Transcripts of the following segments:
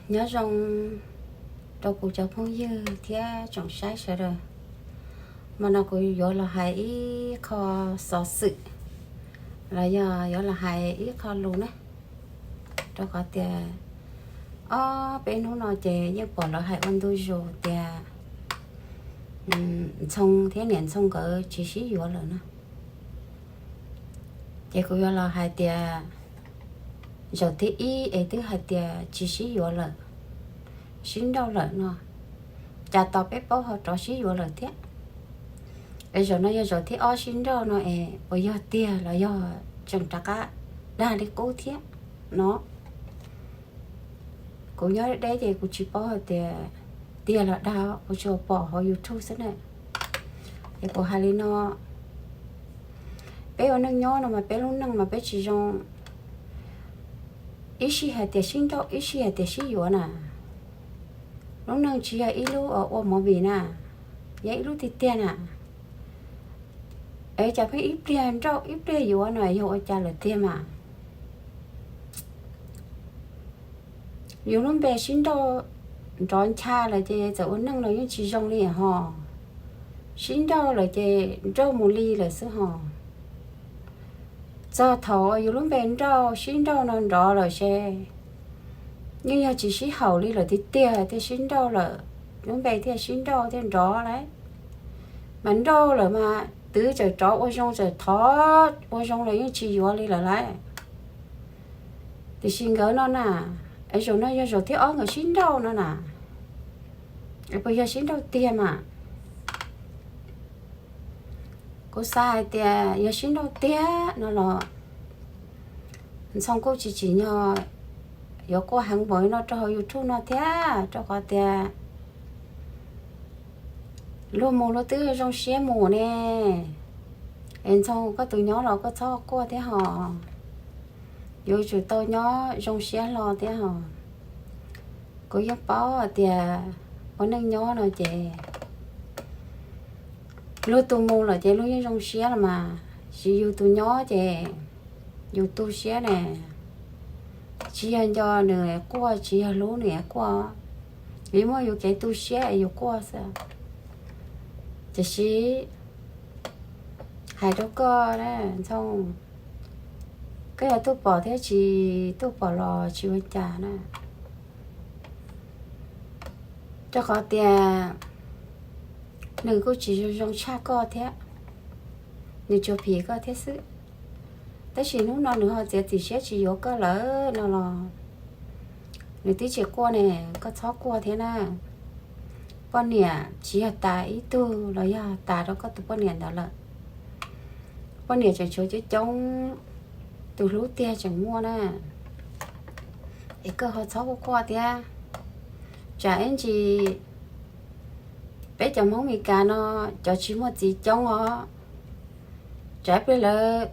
Nyob zoo rau kuv cov phooj ywg thiab tsoom saib sawv daws. Hmo no kuv yuav los hais ib qho xov xwm los yog yuav los hais ib qho lus na, rau qhov tias ob peb hnub no ces yeej pom lawv hais ua ntu zus tias Ntxhoo thiab niam Ntxhoo nkawd tsis sib yuav lawm no. Ces kuv yuav los hais tias zaum thib ib es twb hais tias tsis sib yuav lawm, sib nrauj lawm no, cas tos peb paub ho rov sib yuav lawm thiab. Es zaum no yog zaum thib ob sib nrauj no es puas yog tiag los yog tseem rov qab dag li qub thiab no? Kuv nyob deb ces kuv tsis paub hais tias tiag los dag, kuv tsuas pom hauv YouTube xwb na. Es kuv hais li no, peb ua neej nyob no mas peb lub neej mas peb tsis zoo, ib sij hais tias sib nrauj ib sij hais tias sib yuav na. Lub neej tsis yog ib lub ua movie na, yog ib lub tiag tiag na. Es cas pheej ib pliag nrauj ib pliag yuav no yog ua cas lawm tiag mas? Yus lub npe sib nrauj nrov ncha lawm ces txawm ua neej los yeej tsis zoo li ho. Sib nrauj lawm ces nrauj mus li lawm xwb ho. Txog thaum yus lub npe nrauj sib nrauj no nrov lawm ces yeej yog tsis sib haum li lawm tiag tiag thiaj sib nrauj lawm, lub npe thiaj sib nrauj thiaj nrov lauj. Mas nrauj lawm mas twv txawm rov ua zoo txawm thov ua zoo los yeej tsis yuav li lawm lauj. Tiam sis nkawd no na, es zaum no yog zaum thib ob nkawd sib nrauj no na, es puas yog sib nrauj tiag mas? Kuv xav hais tias yog sib nrauj tiag no los Ntxhoo kuj tsis tsim nyog yuav quaj heev npaum no rau hauv YouTube no thiab, rau qhov tias luag mus luag twb zoo siab mus ne. Es Ntxhoo koj tus nyob los koj txhob quaj thiab ho, yuav tsum tau nyob zoo siab hlo thiab ho. Kuv yeej paub hais tias ua neej nyob no ces luag tus mus lawm ces luag yeej zoo siab los mas, tsis yus tus nyob ces yus tu siab ne. Tsis yog nco nws quaj, tsis yog hlub nws quaj, vim muaj yus kev tu siab es yus quaj xwb. Tiam sis hais rau koj Ntxhoo, koj yog tuaj pom thiab tsis tuaj pom los tsis ua cas na. Rau qhov tias nws kuj tsis zoo zoo tshaj koj thiab, nws tsuas phim koj thiab xwb. Tab sis hnub no nws ho txiav txim siab tsis yuav koj lawm no los nws twb tsis quaj ne, koj txhob quaj thiab na. Poj niam tsis yog tas ib tug los yog tas rau koj tus poj niam ntawd lawm. Poj niam tseem tshuav coob coob, tus hlub tiag tseem muaj na. Es koj ho txhob quaj quaj thiab. Tsam ib ntsis peb cov Hmoob Mes Kas no cov tsis muaj txiv coob os, tsam ib pliag lawv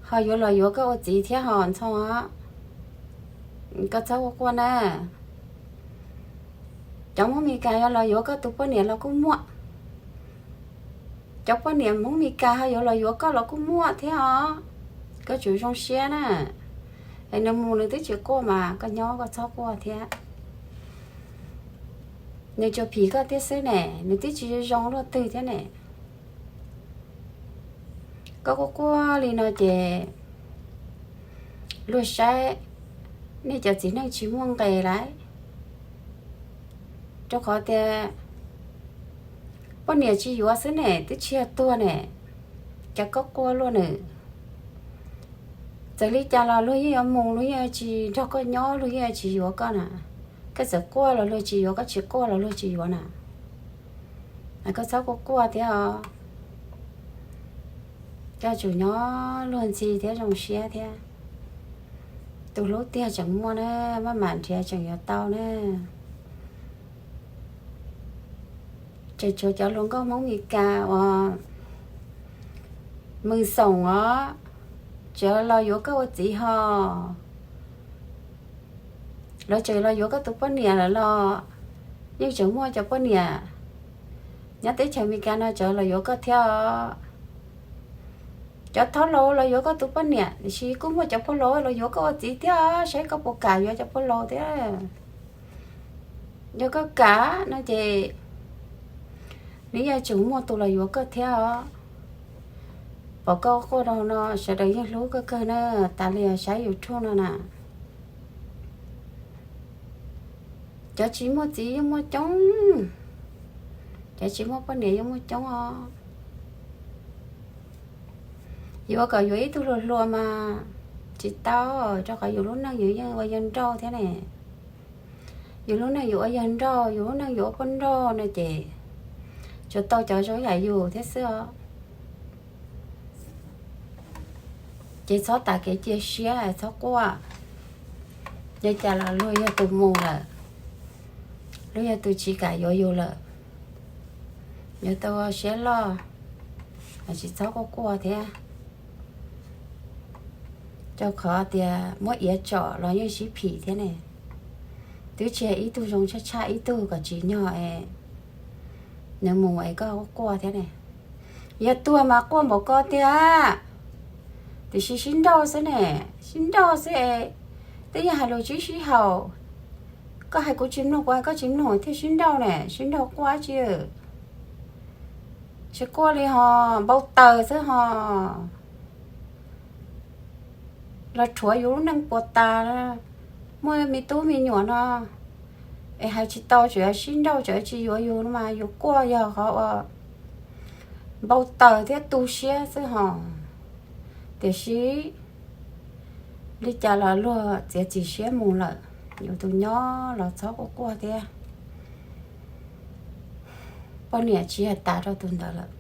ho yuav los yuav koj ua txiv thiab ho Ntxhoo os. Koj txhob quaj quaj na. Cov Hmoob Mes Kas yuav los yuav koj tus poj niam los kuj muaj. Cov poj niam Hmoob Mes Kas ho yuav los yuav koj los kuj muaj thiab os. Koj tsum zoo siab na. Es nws mus nws twb tsis quaj mas koj nyob koj txhob quaj thiab. Nws tsuas phim koj thiab xwb ne, nws twb tsis zoo luaj twg thiab ne. Koj quaj quaj li no ces luag saib nej cov txiv neej tsis muaj nqis lauj. Rau qhov tias poj niam tsis yuav xwb ne, twb tsis yog tuag ne, cas koj quaj luaj nws. Txawm li cas los luag yeej yuav mus, luag yeej tsis nrog koj nyob, luag yeej tsis yuav koj na. Koj txawm quaj los luag tsis yuav, koj tsis quaj los luag tsis yuav na. Koj txhob quaj quaj thiab os. Koj tsum nyob luag ntxhi thiab zoo siab thiab. Tus hlub tiag tseem muaj na, maj mam nrhiav tseem yuav tau na. Tseem tshuav cov hluas nkauj Hmoob Mes Kas uas Mws Xoom os, tseem los yuav koj ua txiv ho. Lawv tseem los yuav koj tus poj niam lawm los yeej tseem muaj cov poj niam nyob teb chaws Amelikas no tseem los yuav koj thiab os. Cov thab laus los yuav koj tus poj niam, tiam sis kuj muaj cov pog laus los yuav koj ua txiv thiab, saib koj puas kam yuav cov pog laus thiab. Yog koj kam no ces nws yuav tsum muaj tus los yuav koj thiab os. Pom koj quaj rau no sawv daws yeej hlub koj kawg na, tas li saib YouTube no na. Cov tsis muaj txiv yeej muaj coob, cov tsis muaj poj niam yeej muaj coob os. Yuav kom yuav ib tug hluas hluas mas tsis tau, rau qhov yus lub neej yus yeej ua yawg nrauj thiab ne. Yus lub neej yus ua yawg nrauj, yus lub neej yus ua poj nrauj no ces tsuas tau cov zoo yam yus thiab xwb os. Ces txhob tas kev cia siab, txhob quaj. Yog cas los luag yog tus mus lawm, luag yog tus tsis kam yuav yus lawm, yuav tau siab loj, tsis txhob quaj quaj thiab. Rau qhov tias muab iav tsom los yeej sib phim thiab ne. Twb tsis yog ib tug zoo tshaj tshaj ib tug kom tsim nyog es nws mus es koj quaj thiab ne. Yog tuag mas quaj npaum ko tiag, tiam sis sib nrauj xwb ne, sib nrauj xwb es twb yog hais lus tsis sib haum. Koj hais kuv tsis mloog, kuv hais koj tsis mloog thiaj sib nrauj ne, sib nrauj quaj tsi. Tsis quaj li ho, npau taws xwb ho. Los rhuav yus lub neej puas tas, muaj me tub me nyuam no es hais tsis tau, tseem sib nrauj, tseem tsis yuav yus no mas yus quaj yog qhov uas npau taws thiab tu siab xwb ho. Tiam sis li cas los luag txiav txim siab mus lawm, yus tus nyob los txhob quaj quaj thiab. Poj niam tsis yog tas rau tus ntawd lawm.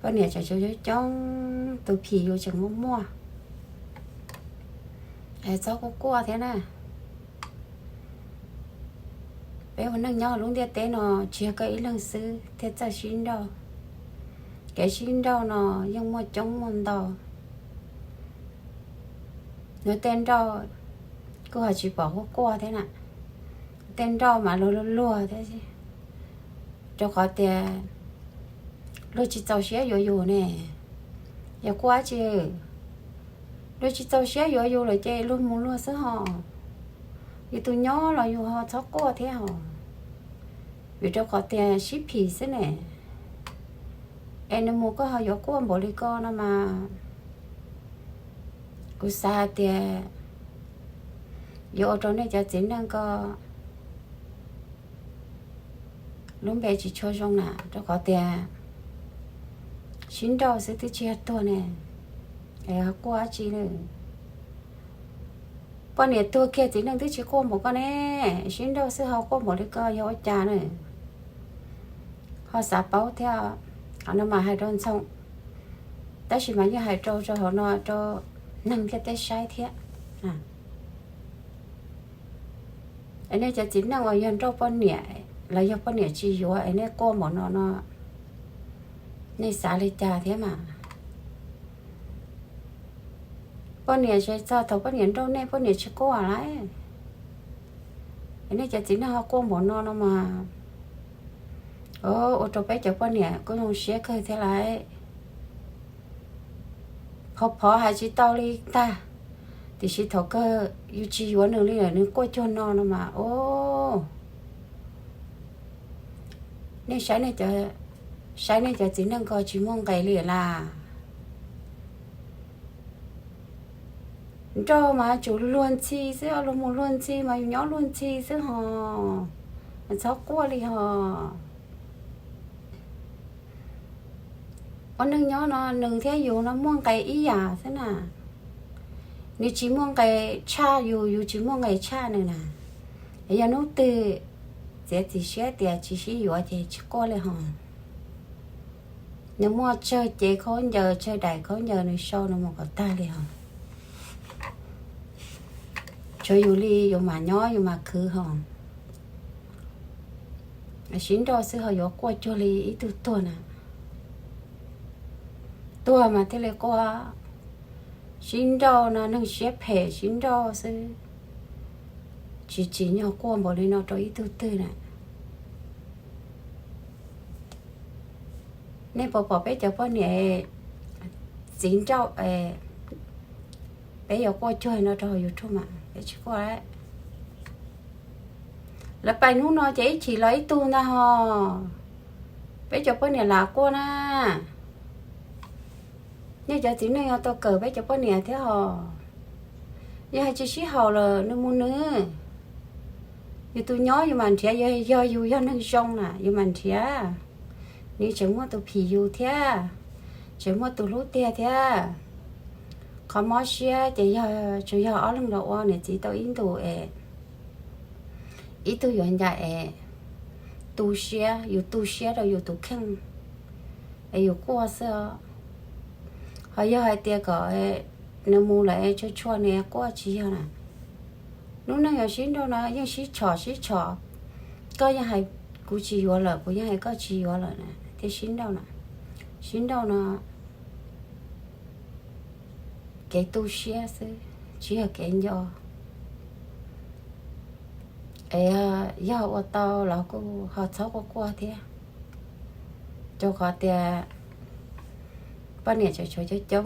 Poj niam tseem coob coob, tus phim yus tseem muaj muaj. Es txhob quaj quaj thiab na. Peb ua neej nyob lub ntiaj teb no tsis yog koj ib leeg xwb thiaj txawj sib nrauj. Kev sib nrauj no yeej muaj coob muaj ntau. Luag tej nrauj kuj ho tsis pom quaj quaj thiab na. Tej nrauj mas luag luag luag thiab, rau qhov tias luag tsis txaus siab yuav yus ne. Yog quaj tsi, luag tsis txaus siab yuav yus lawm ces luag mus luag xwb ho. Yus tus nyob los yus ho txhob quaj thiab ho, vim rau qhov tias sib phim xwb ne. Es nws mus koj ho yuav quaj npaum li ko no mas, kuv xav hais tias yuav ua rau nej cov txiv neej ko lub npe tsis tshua zoo na, rau qhov tias sib nrauj xwb twb tsis yog tuag ne, es ho quaj dab tsi na. Poj niam tuag kiag txiv neej twb tsis quaj npaum koj ne, sib nrauj xwb ho quaj npaum li ko yog ua cas na? Ho xav paub thiab, qhov no mas hais rau Ntxhoo, tab sis mas yeej hais rau rau hauv no rau neeg ntiaj teb saib thiab. Es nej cov txiv neej uas yog nrauj poj niam los yog poj niam tsis yuav es nej quaj npaum no no, nej xav li cas thiab mas? Poj niam tsis txog thaum poj niam nrauj nej poj niam tsis quaj lauj. Es nej cov txiv neej ho quaj npaum no no mas, ua rau peb cov poj niam kuj zoo siab kawg thiab lauj. Phov phov hais tsis tau li tag, tiam sis thaum kawg yus tsis yuav nws li lawm nws quaj cuag no no mas, o, nej saib, saib nej cov txiv neej ko tsis muaj nqis li las. Nrauj mas tsum luag ntxhi xwb, luag mus luag ntxhi mas yus nyob luag ntxhi xwb ho, txhob quaj li ho. Ua neej nyob no nws thiab yus no muaj nqis ib yam xwb na. Nws tsis muaj nqis tshaj yus, yus tsis muaj nqis tshaj nws na. Yog hnub twg txiav txim siab tias tsis sib yuav ces tsis quaj li ho. Nws muaj tsawg cev khaub ncaws, tsawg daim khaub ncaws nws sau nws mus kom tag li ho. Tsuav yus li yus mam nyob yus mam khwv ho. Sib nrauj xwb ho yuav quaj cuag li ib tug tuag na. Tuag mas thiaj li quaj. Sib nrauj no neeg siab phem sib nrauj xwb, tsis tsim nyog quaj npaum li no rau ib tug twg na. Nej puas pom peb cov poj niam txiv nrauj, peb yuav quaj cuag no rau hauv YouTube mas peb tsis quaj. Lawv pais hnub no ces ib chim los ib tug ntag hos. Peb cov poj niam lam quaj na. Nej cov txiv neej yuav tau kawm peb cov poj niam thiab hos. Yog hais tsis sib haum lawm nws mus nws. Yus tus nyob yus mam nrhiav, yog yus yog neeg zoo na yus mam nrhiav. Nws tseem muaj tus phim yus thiab, tseem muaj tus hlub tiag thiab. Qhov mob siab ces yog tsuas yog ob leeg los ua niam txiv tau ib ntus es ib tug yuav ncaim es tu siab, yus tu siab rau yus tus kheej es yus quaj xwb os. Ho yog hais tias kom nws mus lawm es tshua tshua nws quaj tsis yog na. Lub neej yuav sib nrauj no yeej sib tshom sib tshom. Koj yeej hais kuv tsis yuav lawm, kuv yeej hais koj tsis yuav lawm na thiaj sib nrauj na. Sib nrauj no kev tu siab xwb tsis yog kev nco. Es yog ua tau los kuj ho txhob quaj quaj thiab, rau qhov tias poj niam tseem tshuav coob coob.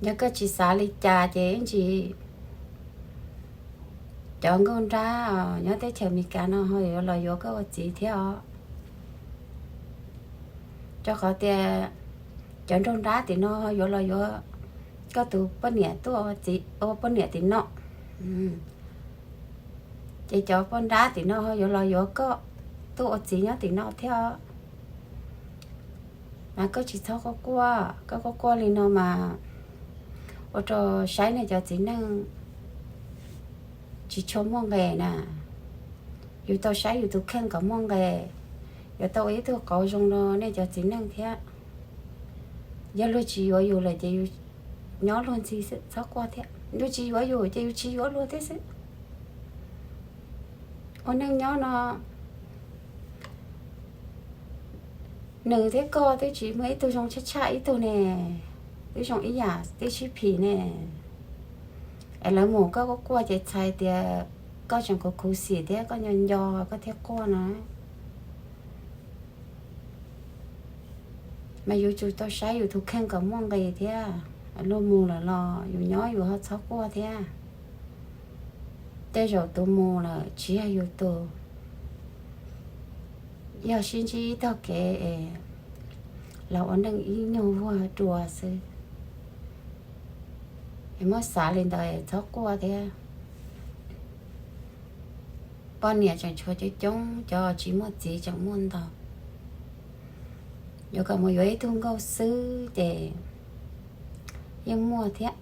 Yog koj tsis xav li cas ces ib ntsis cov nkauj nrab nyob teb chaws Amelikas no ho yuav los yuav koj ua txiv thiab os. Rau qhov tias cov nraug nrab tim no ho yuav los yuav koj tus poj niam tuaj ua poj niam tim no, ces cov poj nrab tim no ho yuav los yuav koj tuaj ua txiv nyob tim no thiab os. Mas koj tsis txhob quaj quaj, koj quaj quaj li no mas ua rau saib nej cov txiv neej tsis tshua muaj nqis na. Yus tau saib yus tus kheej kom muaj nqis, yuav tau ua ib tug qauv zoo rau nej cov txiv neej thiab. Yog luag tsis yuav yus lawm ces yus nyob luag ntxhi xwb txhob quaj thiab. Luag tsis yuav yus ces yus tsis yuav luag thiab xwb. Ua neej nyob no nws thiab koj twb tsis muaj ib tug zoo tshaj tshaj ib tug ne, twb zoo ib yam twb sib phim ne. Es lawv mus koj quaj quaj ces txhais tias koj tseem khuv khuv xim thiab koj nco nco koj thiaj quaj no. Mas yus tsum tau saib yus tus kheej kom muaj nqis thiab. Luag mus lawm los yus nyob yus ho txhob quaj thiab. Tej zaum tus mus lawm tsis yog yus tus, yog sib ntsib ib tog kev es los ua neej ib nyuag vuag dua xwb. Es muab xav li ntawd es txhob quaj thiab. Poj niam tseem tshuav coob coob, cov tsis muaj txiv tseem muaj ntau. Yuav kom mus yuav ib tug nkauj xwb ces yeej muaj thiab.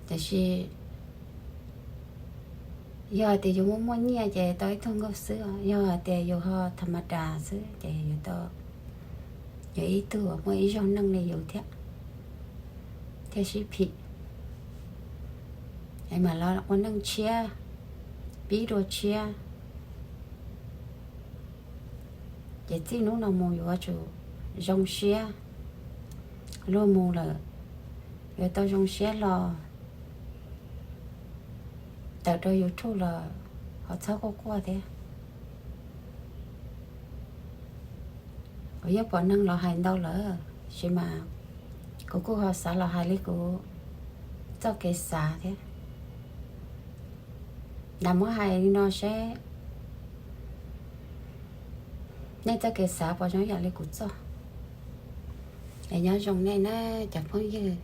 Tiam sis yog hais tias yus muaj muaj nyiaj ces tau ib tug nkauj xwb, yog hais tias yus ho tha ma das xwb ces yus tau yuav ib tug muaj ib zaug neej li yus thiab, thiaj sib phim. Es mam los ua neej tshiab, pib dua tshiab. Ces txij hnub no mus yuav tsum zoo siab, luag mus lawm yuav tau zoo siab hlo. Tawm rau YouTube los ho txhob quaj quaj thiab. Kuv yeej pom neeg los hais ntau lawm, tab sis mas kuv kuj ho xav los hais li kuv txoj kev xav thiab. Lam muab hais li no seb nej txoj kev xav puas zoo yam li kuv txoj. Es nyob zoo nej na cov phooj ywg.